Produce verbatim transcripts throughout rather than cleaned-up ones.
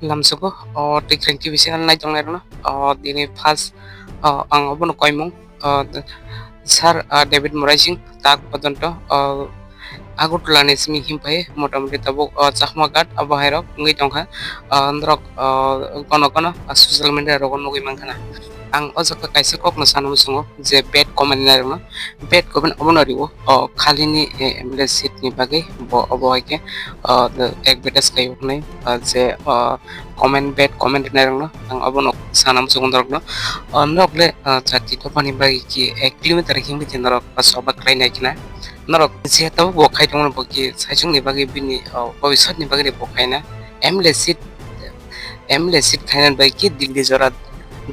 Lamsugo, o Tikreng T V channel nai tongnai rokno, o dini first, o ang obono koimung, o Sir, o David Moraising tak pojonto, o Agartala ni simi himpai motamoti tabuk, o Chakma Ghat abo hai rok wngwi tongkha, o norok, o kono kono, o social media rogo nugwi mankhana. Ang o jaga kaisa kokno sana muchungo je bad comment nairokno, bad comment obono rio, o khalini, eh, M L A seat ni bagwi bo obo hai khe, o, advertise khaio hwnwi, o, je, o, comment, bad comment nairokno ang obono sana muchungo norokno. O norok le, o, jati dophani bagwi ki ek kilometer himwi khe norok o choba khlai nai khna. Norok je tabuk bo khai tongmani bo ki saichung ni bagwi bini, o, bobiswt ni bagwi bo khaina. M L A seat, M L A seat khainani bagwi ki Delhi jora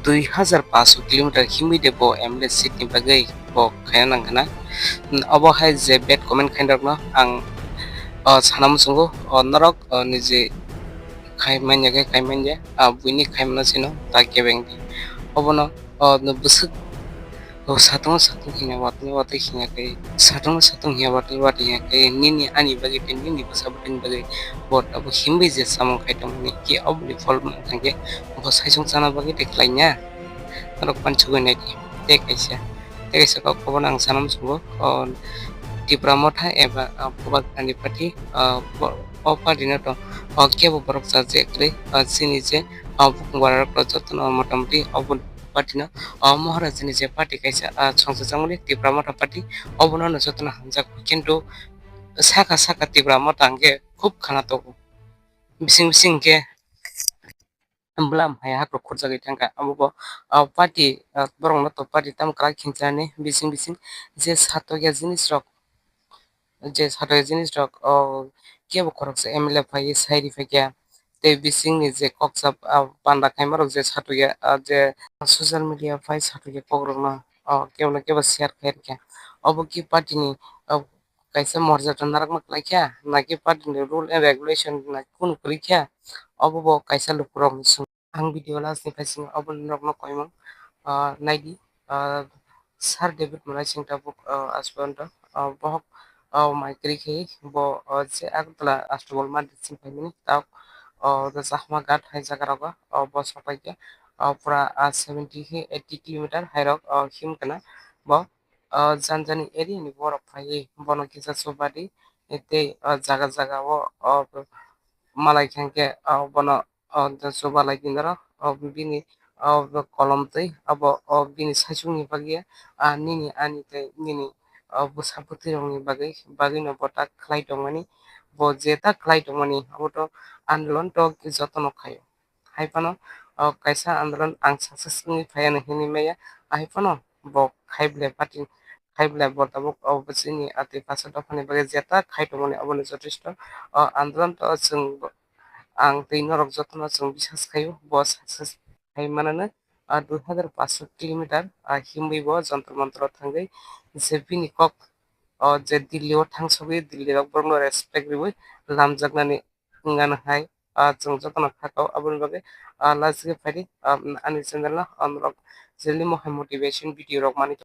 dui hajar paanch sho kilometer himwi de bo M L A seat ni bagwi bo khaina nang khna. Obo hai je bad comment khainai rokno ang, o, sana muchungo, o, norok, o, niji khai manya khe khai manya, a, buini khai mano sino ta kebeng di. Obono, o, no bwswk, o, satung satung hinya watwi watwi hinya khe, satung satung hinya watwi watwi hinya khe, nini ani bagwi tei nini bwsa bwtwini bagwi bo abo himwi je samung khai tongmani khe oboni phol man thangkhe bo saichung chana bagwi tei khlai nya. Norok pansugwi nai di. Tei kaisa, tei kaisa kok obono ang sana muchungo, o, Tipra Motha eba, o, Bubagrani party, o, bo, o party no to, o, kebo borok cha je kwrwi, o, chini je, o, bukung bara rok jotono motamoti obo party no, o, Maharajani je party kaisa, o, songchajak mani Tipra Motha party, obono no jotono hamjak, kintu saka saka Tipra Motha hwnkhe khub khana tongo. Bising bising khe bwlam hai hakrok khurjagwi thangkha. Abo bo, o, party, o, borokno to party tamo kwlai khinchani bising bising je satokya jinis rok, je satokya jinis rok, o, kebo khoroksa M L A phaiwi sai riphaikha. Tei bisingni je koksa, o, panda khaima rok je satokya, o, je social media phai satokya kokrokno, o, kebo no kebo share khai rikha. Obo ki party ni, o, kaisa morjada narwkma kwlai kha, naki party ni rule and regulation naki kunu kwrwi kha, obo bo kaisa lukurokni song. Ang video last ni phaising obo norokno koimung, ah, naidi, ah, Sir David Moraising tabuk, ah, aswk bohok, ah, mai kwrwi khe bo, ah, je Agartala Astabal Mandi sing phaimani tabuk, ah, Chakma Ghat hai jaga rogo, ah, bo sok pai khe, ah, pura, ah, seventy khe eighty kilometer hai rok, ah, him kana bo, ah, jani jani area ni borok phaiwi bono kisa chubadi tei, ah, jaga jaga o, ah, malai khe hwnkhe, ah, bono, ah, chubalai di norok, ah, bini, ah, kolom twi abo, ah, bini saichung ni bagwi, ah, nini ani tei nini, ah, bwsa bwtwi rok ni bagwi, bagwi no bo ta khlai tongmani, bo je ta khlai tongmani abo to andolon to jotono khaio. Hai phano, o, kaisa andolon ang success wngwi phaiya hinwi maya. Hai phano bo khai ble party, khai ble bo tabuk, o, chini atwi pasa dophani bagwi jeta khai tongmani obono jotosto, o, andolon to chwng bo, ang tei norok jotono chwng bisas khaio bo success khai manano. O, dui hajar paanch sho kilometer, o, himwi bo Jantar Mantar o thangwi je bini kok, o, je Delhi o thangsogwi Delhi rok borokno respect riwi lamjaknani wngano hai, ah, chwng jotono kha kao. Aboni bagwi, ah, last khe phaidi, ah, ani channel no, ah, norok jelimo hai motivation video rok manwi.